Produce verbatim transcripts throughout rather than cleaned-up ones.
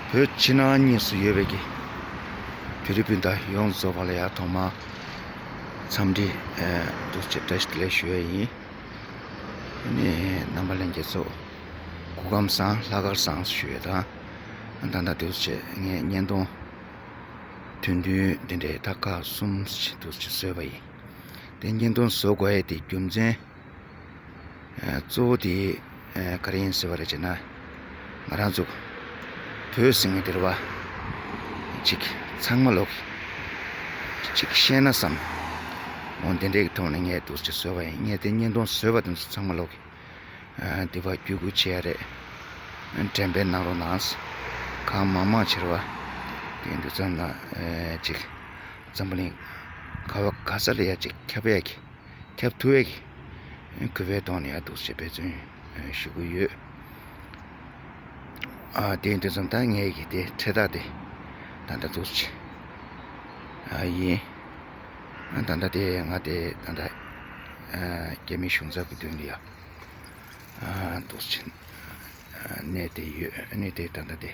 བོད་ཕྱི་ནང་གཉིས་སུ་ཡོད་པའི་གི་བོད་རིགས་སྤུན་ཟླ་ཡོངས་རྫོགས་པ་ལ་ཡ་ཐོག་མར་འཚམས་འདྲི་ཨ་ཐུགས་རྗེ་བཀྲ་ཤིས་བདེ་ལེགས་ཞུ་ཡ་ཡིན། ཨ་ནི་རྣམ་པ་ལྷན་རྒྱས་ཚོ་སྐུ་ཁམས་བཟང་། ལྷག་དཀར་བཟང་ཞུ་ཡ་དང་། ད་ལྟ་ཐུགས་རྗེ་ཆེ། ངས་བརྙན་ཐུང་དོན་བདུན་འདི་འདྲའི་ད་ཁག་གསུམ་ཞིག་ཐུགས་རྗེ་ཆེ་བཟོས་པ་ཡིན། དེ་བརྙན་ཐུང་བཟོ་དགོས་ཡ་དེ་རྒྱུ་མཚན་ཨ་གཙོ་བོ་དེ་ཨ་ག་རེ་ཡིན་ཟེར་བ་རེད་ཅེ་ན། ང་རང་ཚོ་བོད་ཟེར་མཁན་དེ་རེད་བ། ཅིག་ཚང་མ་ལོག་ཅིག་ཤེས་ན་བསམ། འོ་འདི་འདྲའི་གི་ཐོག་ནས་ངས་འདུག་ཅིག་བཟོས་པ་ཡིན། ངས་དེ་བརྙན་ཐུང་བཟོས་པ་དེ་ཚོ་ཚང་མ་ལོག་གི་ཨ་འདི་བ་བརྒྱུད་སྐུར་བྱེད་ཡ་རེད། དྲན་པའི་གནང་རོགས་གནང་། གང་མང་མང་བྱེད་རེད་བ། དེ་འདུག་ཙམ་ན་ཨ་ཅིག་འཛམ་བུ་གླིང་ག་བ་ག་ས་ལ་ཡ་ཅིག་ཁྱབ་ཡ་གི་ཁྱབ་ཐུབ་ཡ་གི་གུས་པའི་ཐོག་ནས་ཡ་འདུག་ཅེས་འབད་བརྩོན་ཞུ་གི་ཡོད། ཨ་དེ་འདི་ཙམ་ད་ངས་ཀྱི་དེ་འཕྲེད་ཐག་དེ་ད་ལྟ་འདུག་ཅེས་ཨ་ཡིན། ཨ་ད་ལྟ་དེ་ང་དེ་ད་ལྟ་ཨ་རྒྱ་མི་གཞུང་ཚབ་ཀྱི་མདུན་ལ་ཡ་ཨ་འདུག་ཅེས་གནས་དེ་ཡོད། གནས་དེ་ད་ལྟ་དེ་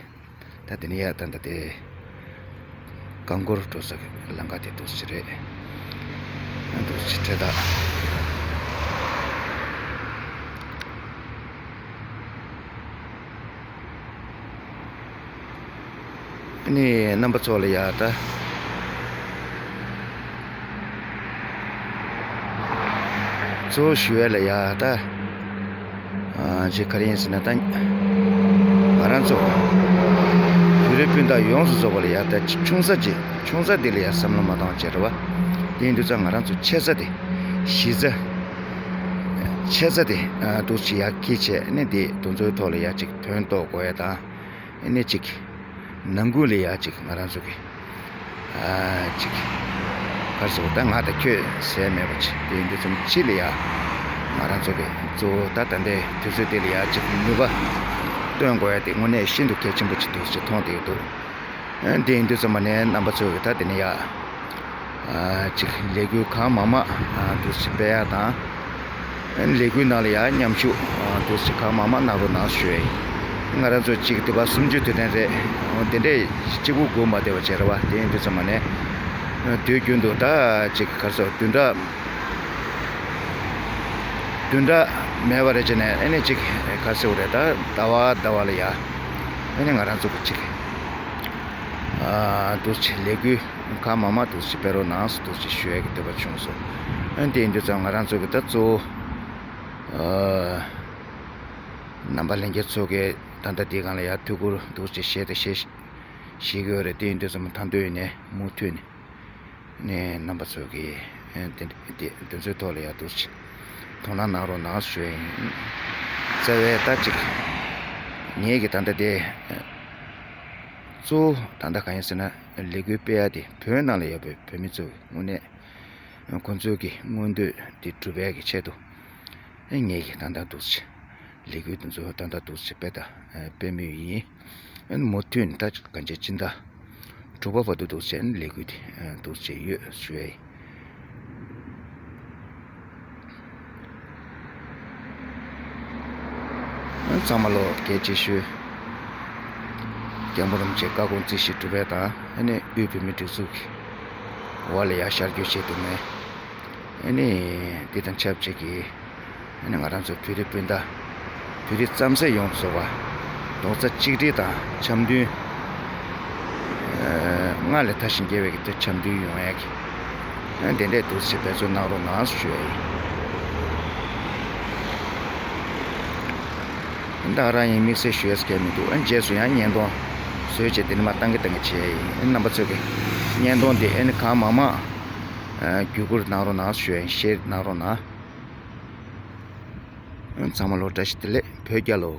ད་དེ་ནས་ཡ་ད་ལྟ་དེ་རྐང་འཁོར་འགྲོ་ས་གི་ལམ་ཁ་དེ་འདུག་ཅེས་རེད། འདུག་ཅེས་འཕྲེད་ཐག་ཨ་ནི་རྣམ་པ་ཚོ་ལ་ཡ་ད། གཙོ་བོ་ཞུ་ཡ་ལ་ཡ་ད། ཨ་ཅིག་ག་རེ་ཡིན་ཟེར་ན་ད། ང་རང་ཚོ་བོད་རིགས་སྤུན་ཟླ་ཡོངས་སུ་རྫོགས་པ་ལ་ཡ་ད་ཅིག་ཆུང་ས་ཅིག་ཆུང་ས་འདི་ལ་ཡ་བསམ་བློ་མ་བཏང་བྱས་རེད་བ། དེ་ཡིན་དུས་ཙང་ང་རང་ཚོ་ཆེ་ས་དེ། གཞི་རྩ། ཆེ་ས་དེ་ཨ་འདུག་ཅིག་ཡར་འཁྱེར་བྱས་ཨ་ནི་དེ་དེ་ཚོའི་ཐོག་ལ་ཡ་ཅིག་དོན་རྟོགས་དགོས་ཡ་དང་། ཨ་ནི་ཅིག་ནང་ཁུལ་ལ་ཡ་ཅིག་ང་རང་ཚོ་གི་ཨ་ཅིག་ག་རེ་ཟེར་ད་ང་དང་ཁྱོད་ཟེར་མེད་པ་ཅིག་དེ་འདི་ཙམ་ཅིག་ལ་ཡ་ང་རང་ཚོ་གི་གཙོ་བོ་ད་ད་ལྟའི་དུས་ཚོད་དེ་ལ་ཡ་ཅིག་ནུས་པ་སྟོན་དགོས་ཡ་དེ་དངོས་གནས་ཤིན་ཏུ་གལ་ཆེན་པོ་ཅིག་འདུག་ཅེས་མཐོང་བསྡད་ཀྱི་འདུག་ཨ་དེ་ཡིན་དུས་ཙམ་པ་ནས་རྣམ་པ་ཚོས་ད་དེ་ནས་ཡ། ཨ་ཅིག་ལས་འགུལ་གང་མང་མང་ཨ་འདུག་ཅིག་སྤེལ་ཡ་དང་། ཨ་ལས་འགུལ་ནང་ལ་ཡ་མཉམ་ཞུགས་ཨ་འདུག་ཅིག་གང་མང་མང་གནང་རོགས་གནང་ཞུ་ཡ་ཡིན། ང་རང་ཚོ་གཅིག་འདི་པ་གསུམ་བཅུ་དུས་དྲན་རེད། འོ་དེ་འདྲས་གཅིག་པུ་སྒུག་མ་བསྡད་པ་བྱས་རེད་བ། དེ་ཡིན་དུས་ཙམ་པ་ནས་དུས་རྒྱུན་དུ་ད་ཅིག་ག་རེ་ཟེར་བདུན་ཕྲག་བདུན་ཕྲག་མེད་པ་རེད་བྱས་ནས་ཨ་ནི་ཅིག་ག་རེ་ཟེར་བ་རེད། ད་ཟླ་བ་ཟླ་བ་ལ་ཡ་ཨ་ནི་ང་རང་ཚོ་གི་ཅིག་ཨ་འདུག་ཅིག་ལས་འགུལ་གང་མང་མང་འདུག་ཅིག་སྤེལ་རོགས་གནང་འདུག་ཅིག་ཞུ་ཡ་གི་འདོད་པ་བྱུང་སོང་། ཨ་ནི་དེ་ཡིན་དུས་ཙམ་ང་རང་ཚོ་གི་ད་གཙོ་བོ་ཨ་རྣམ་པ་ལྷན་རྒྱས་ཚོ་གི་ད་ལྟ་འདི་སྒང་ལ་ཡ་ཐུགས་ཁུར་འདུག་ཅིག་བཞེས་ཏེ་བཞེས་བཞེས་ཀྱི་ཡོད་རེད། དེ་ཡིན་དུས་ཙམ་ད་དུང་ཡིན་ནས་མུ་མཐུད་ནས་ནས་རྣམ་པ་ཚོ་གི་ཨ་དེ་དེ་དེ་ཚོའི་ཐོག་ལ་ཡ་འདུག་ཅིག་དོ་སྣང་གནང་རོགས་གནང་ཞུ་ཡ་ཡིན། རྩ་བའི་ད་ཅིག་ངེད་ཀྱི་ད་ལྟ་དེ་གཙོ་བོ་ད་ལྟ་གང་ཡིན་ཟེར་ན་ལས་འགུལ་སྤེལ་ཡ་དེ་བོད་ནང་ལ་ཡོད་པའི་བོད་མི་ཚོ་དངོས་གནས་ཁོང་ཚོའི་གི་མངོན་འདོད་དེ་སྒྲུབ་ཡ་གི་ཆེད་དུ་ངེད་ཀྱི་ད་ལྟ་འདུག་ཅིག་ལས་འགུལ་དེ་ཚོ་ད་ལྟ་འདུག་ཅིག་སྤེལ་ད་སྤེལ་མུས་ཡིན། མུ་མཐུད་ད་གང་ཅི་སྤྱི་ཟླ་དྲུག་པ་བར་དུ་འདུག་ཅིག་ལས་འགུལ་དེ་འདུག་ཅིག་ཡོད་ཞུ་ཡ་ཡིན། ཚང་མ་ལོ་གལ་ཆེ་ཤོས་སྐྱབས་མགོན་རིན་པོ་ཆེ་བཀའ་དགོངས་རྩིས་ཞིབ་སྒྲུབ་པ་དང་ཨ་ནི་དབུས་བོད་མིའི་སྒྲིག་འཛུགས་ཀྱི་འོག་ལ་ཡ་ཤར་བསྐྱོད་བྱེད་ཐུབ་མེད། ཨ་ནི་འདི་དང་ཆབས་ཅིག་གི་ཨ་ནི་ང་རང་ཚོ་བོད་རིགས་སྤུན་ཟླ་བོད་རིགས་རྩམ་ཟན་ཡོངས་སུ་རྫོགས་པ་རྡོག་རྩ་གཅིག་སྒྲིལ་དང་འཆམ་མཐུན། ཨ་སྔར་ལས་དར་ཞིང་རྒྱས་པའི་གི་འཆམ་མཐུན་ཡོང་ཡ་གི་ཨ་དེ་འདྲས་འདུག་ཅིག་འབད་བརྩོན་གནང་རོགས་གནང་ཞུ་ཡ་ཡིན། ད་རང་ཡིན་དམིགས་བསལ་ཞུ་ཡས་སྐལ་མི་འདུག་ཨ་རྗེས་སུ་ཡང་བརྙན་ཐུང་བཟོས་བྱས་དེ་ནི་མ་བཏང་གི་བཏང་གི་བྱས་ཡིན། རྣམ་པ་ཚོས་ཀྱི་བརྙན་ཐུང་འདི་ཨ་ནི་གང་མང་མང་བརྒྱུད་བསྐུར་གནང་རོགས་གནང་ཞུ་ཡ་ཡིན། ཤེར་གནང་རོགས་གནང་། ཚང་མ་ལོ་བཀྲ་ཤིས་བདེ་ལེགས། བོད་རྒྱལ་ལོ།